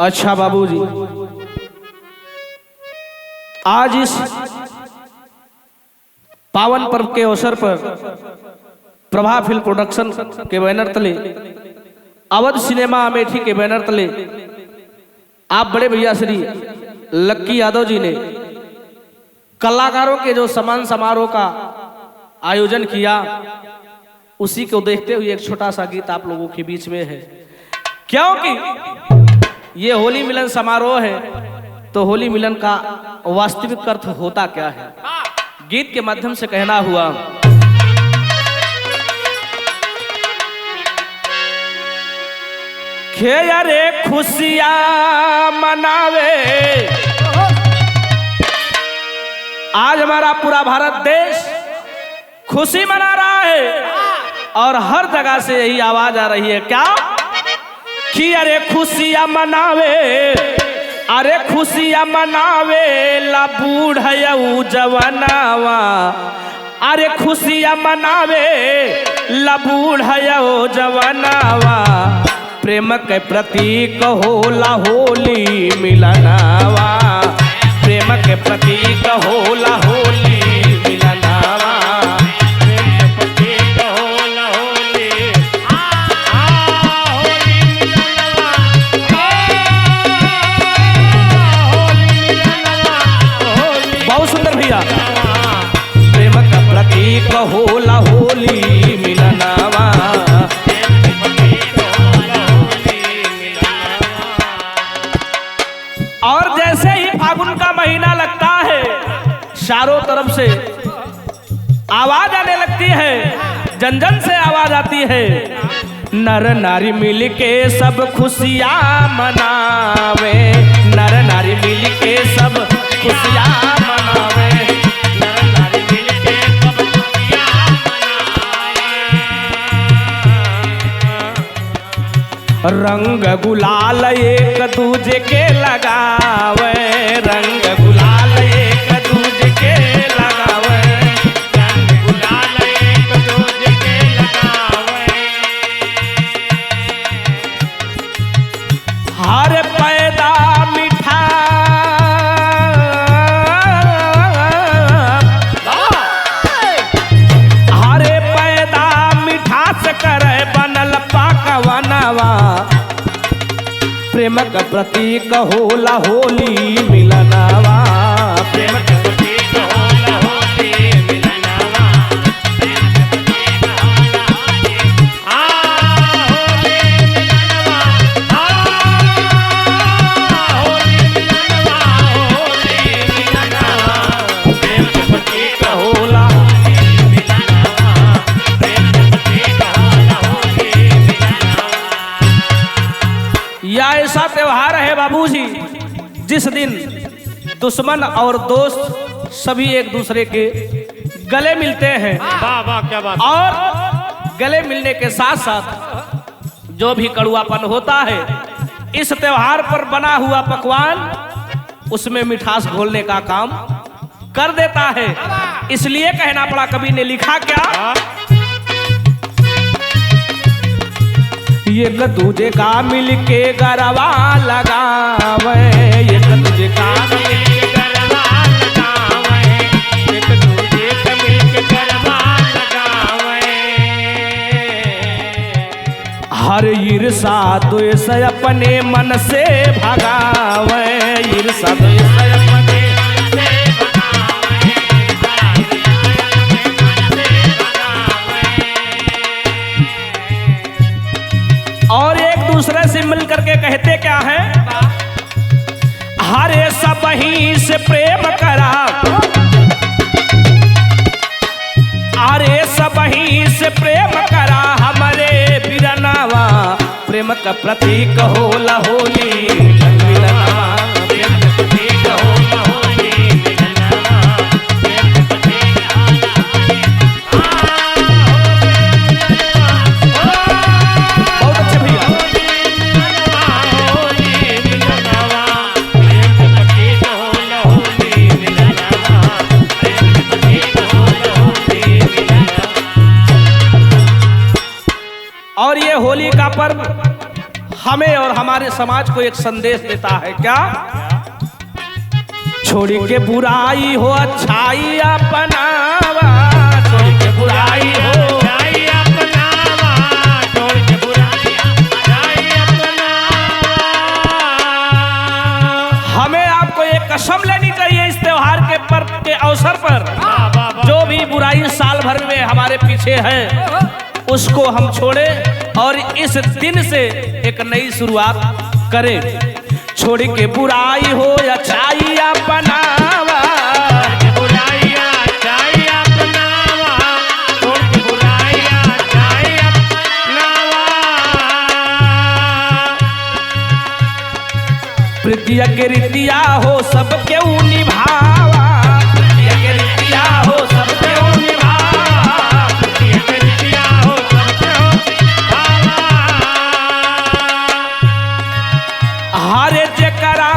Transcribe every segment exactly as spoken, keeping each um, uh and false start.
अच्छा बाबूजी, आज इस पावन पर्व के अवसर पर प्रभा फिल्म प्रोडक्शन के बैनर तले, अवध सिनेमा अमेठी के बैनर तले, आप बड़े भैया श्री लक्की यादव जी ने कलाकारों के जो सम्मान समारोह का आयोजन किया, उसी को देखते हुए एक छोटा सा गीत आप लोगों के बीच में है, क्योंकि ये होली मिलन समारोह है, तो होली मिलन का वास्तविक अर्थ होता क्या है? गीत के माध्यम से कहना हुआ कि अरे खुशियाँ मनावे। आज हमारा पूरा भारत देश खुशी मना रहा है और हर जगह से यही आवाज आ रही है, क्या कि अरे खुशियाँ मनावे, अरे खुशियाँ मनावे ला बूढ़ अउ जवानावा, अरे खुशियाँ मनावे ला बूढ़ अउ जवानावा। प्रेम के प्रतीक होला होली मिलनावा, प्रेम के प्रतीक होला होली मिलनावा। प्रेम के प्रतीक होला होली, आ, आ, होली मिलनावा। बहुत सुंदर भैया। प्रेम का प्रतीक होला होली मिलनावा। और जैसे ही फागुन का महीना लगता है, चारों तरफ से आवाज आने लगती है, जन जन से आवाज आती है। नर नारी मिलके सब खुशियाँ मनावे, नर नारी मिलके सब खुशियाँ मनावे। नर नारी मिलके सब खुशियाँ मनावे। रंग गुलाल एक दूजे के लगावे, रंग गुलाल एक दूजे के लगावे। रंग गुलाल एक दूजे के लगावे। हर पैदा मिठा, हर पैदा मिठास करे बनल पकवनवा। प्रेम का प्रतीक होला होली मिलनवा। प्रेम का प्रतीक होला होली मिलनवा। प्रेम का प्रतीक होला होली। आ, होली मिलनवा। आ, होली मिलनवा, होली मिलनवा। प्रेम का प्रतीक होला होली मिलनवा। प्रेम का प्रतीक होला होली मिलनवा। यह ऐसा त्योहार है बाबूजी, जिस दिन दुश्मन और दोस्त सभी एक दूसरे के गले मिलते हैं। वाह, वाह, क्या बात। और गले मिलने के साथ साथ जो भी कड़ुआपन होता है, इस त्योहार पर बना हुआ पकवान उसमें मिठास घोलने का काम कर देता है। इसलिए कहना पड़ा, कवि ने लिखा क्या? हाँ। एक दूजे का मिलके गरबा लगावे, एक दूजे का मिलके गरबा लगावे, एक दूजे का मिलके गरबा लगावे। हर ईर्षा द्वेष अपने मन से भगावे, ईर्षा द्वेष अपने मन से भगावे। और एक दूसरे से मिल करके कहते क्या है? हरे सबही से प्रेम करा, अरे सबही से प्रेम करा हमरे बिरनवा, प्रेम का प्रतीक होला होली मिलनवा। प्रेम का प्रतीक होला होली मिलनवा। प्रेम का प्रतीक होला होली। बहुत अच्छे भैया। और ये होली का पर्व हमें और हमारे समाज को एक संदेश देता है। क्या? छोड़ के बुराई हो अच्छाई अपनावा, छोड़ के बुराई हो। हमें आपको एक कसम लेनी चाहिए इस त्योहार के पर्व के अवसर पर। जो भी बुराई साल भर में हमारे पीछे है, उसको हम छोड़ें और इस दिन से एक नई शुरुआत करें। छोड़ के बुराई हो अच्छाई अपनावा। प्रीतिया के रीतिया हो सब केहू निभावा। प्रीतिया के रीतिया हो सब केहू निभावा। हरे जेकरा,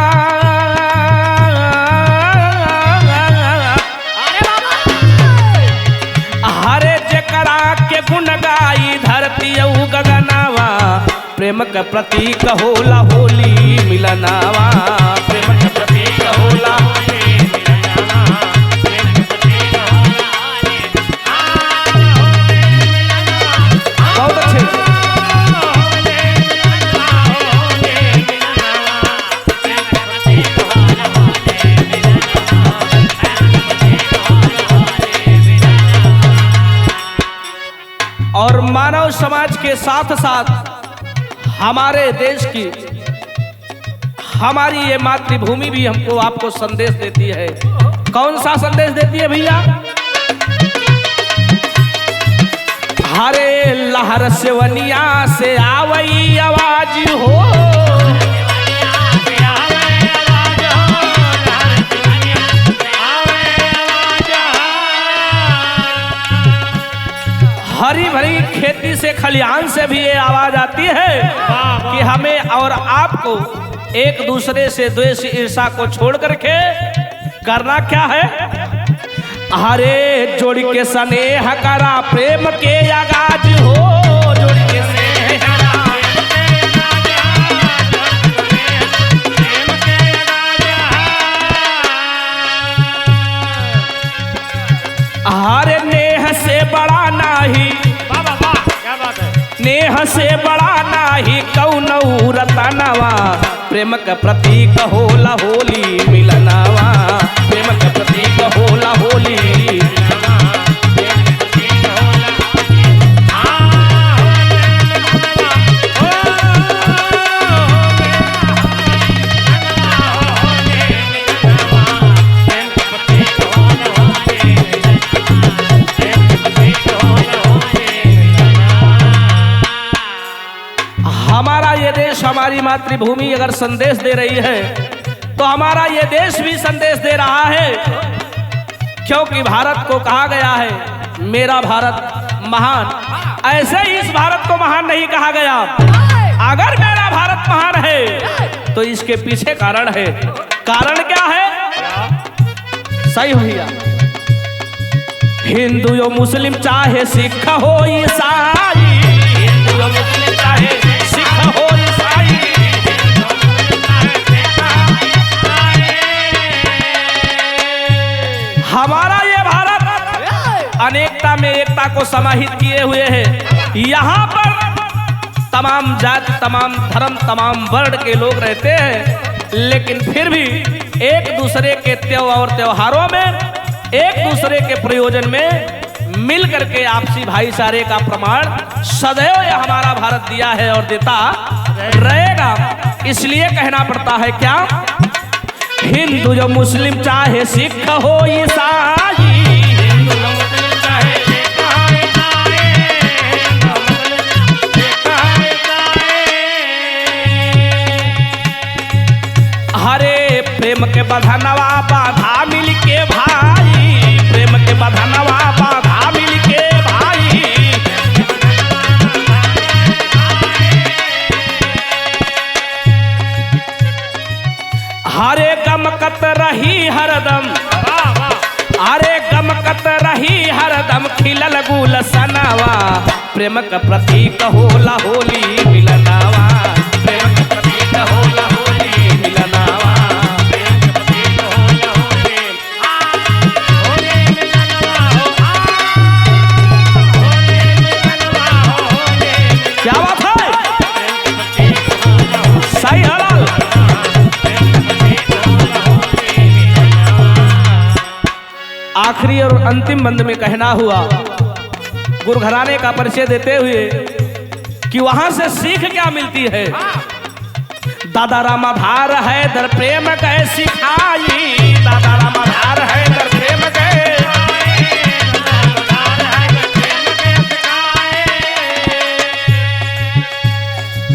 हरे जेकरा के गुण गाई धरती अउ गगनावा। प्रेम के प्रतीक होला होली मिलनावा। प्रेम के प्रतीक होला होली मिलनावा। प्रेम के प्रतीक होला होली। बहुत अच्छे। और मानव समाज के साथ साथ हमारे देश की, हमारी ये मातृभूमि भी हमको, आपको संदेश देती है। कौन सा संदेश देती है भैया? हरे लहर सेवनिया से आवई आवाज हो। हरी भरी खेती से, खलिहान से भी ये आवाज आती है कि हमें और आपको एक दूसरे से द्वेष ईर्ष्या को छोड़ करके करना क्या है? अरे जोड़ के स्नेह करा प्रेम के आगाज हो, जोड़ के स्नेह करा। अरे नेह से बड़ा नाही, वाह, वाह, वाह, क्या बात है। नेह से बड़ा नाही कौनो रतनवा, प्रेम के प्रतीक होला होली मिलनवा, प्रेम के प्रतीक होला होली। हमारा ये देश, हमारी मातृभूमि अगर संदेश दे रही है, तो हमारा ये देश भी संदेश दे रहा है, क्योंकि भारत को कहा गया है, "मेरा भारत महान।" ऐसे ही इस भारत को महान नहीं कहा गया। अगर मेरा भारत महान है, तो इसके पीछे कारण है। कारण क्या है? सही हो भैया। हिंदू या मुस्लिम चाहे सिख हो ईसाई, हिंदू या मुस्लिम चाहे सिख हो ईसाई, हमारा ये भारत अनेकता में एकता को समाहित किए हुए है। यहाँ पर तमाम जाति, तमाम धर्म, तमाम वर्ण के लोग रहते हैं, लेकिन फिर भी एक दूसरे के त्यों-, और त्योहारों में एक दूसरे के प्रयोजन में मिल करके आपसी भाईचारे का प्रमाण सदैव यह हमारा भारत दिया है और देता रहेगा। इसलिए कहना पड़ता है क्या, हिंदू या मुस्लिम चाहे सिख हो ईसाई, हरे प्रेम के बंधनवा बांधा मिलके भाई, प्रेम के बंधनवा बांधा मिलके भाई। हरे गमकत रही हरदम, वाह, वाह। हरे गमकत रही हरदम खिलल गुलसनवा, प्रेम क प्रतीक होला होली मिलनवा, प्रेम क आखिरी और अंतिम बंद में कहना हुआ, गुरु घराने का परिचय देते हुए कि वहां से सीख क्या मिलती है। दादा राम आधार है दर प्रेम गए सिखाई, दादा राम आधार है दर प्रेम गए।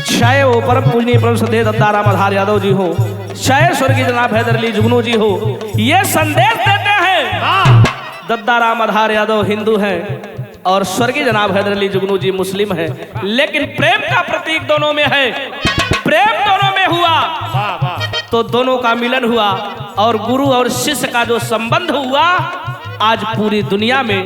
छह वो परम पूजनीय परम श्रद्धेय दद्दा राम आधार यादव जी हो, छह स्वर्गीय जनाब हैदर अली जुगनू जी हो, ये संदेश देते हैं। हाँ। दद्दा राम आधार यादव हिंदू हैं और स्वर्गीय जनाब हैदर अली जुगनू जी मुस्लिम हैं, लेकिन प्रेम का प्रतीक दोनों में है, प्रेम दोनों में हुआ वाह, वाह। तो दोनों का मिलन हुआ और गुरु और शिष्य का जो संबंध हुआ, आज पूरी दुनिया में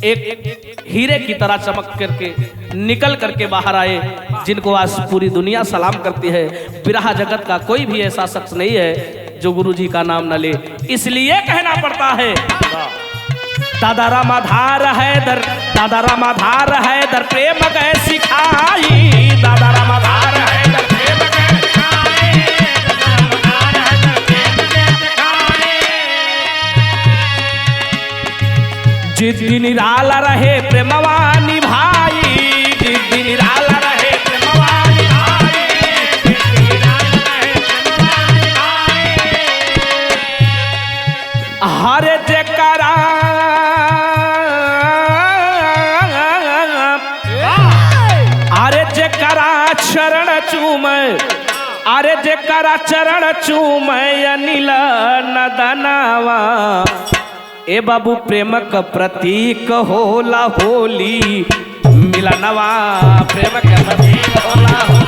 एक हीरे की तरह चमक करके निकल करके बाहर आए, जिनको आज पूरी दुनिया सलाम करती है। बिरहा जगत का कोई भी ऐसा शख्स नहीं है जो गुरु जी का नाम न ले, इसलिए कहना पड़ता है। दादा राम आधार हैदर, दादा राम आधार हैदर प्रेम गए सिखाई, दादा राम आधार हैदर प्रेम गए सिखाई। जिस दिन निराला रहे प्रेमवा निभाई, जिस दिन निराला रहे प्रेमवा निभाई। हरे जेकरा, अरे जेकरा चरण चूमे, अरे जेकरा चरण चूमे अनिल नदनवा। ए बाबू, प्रेम क प्रतीक होला होली मिलनवा, प्रेम क प्रतीक होला होली।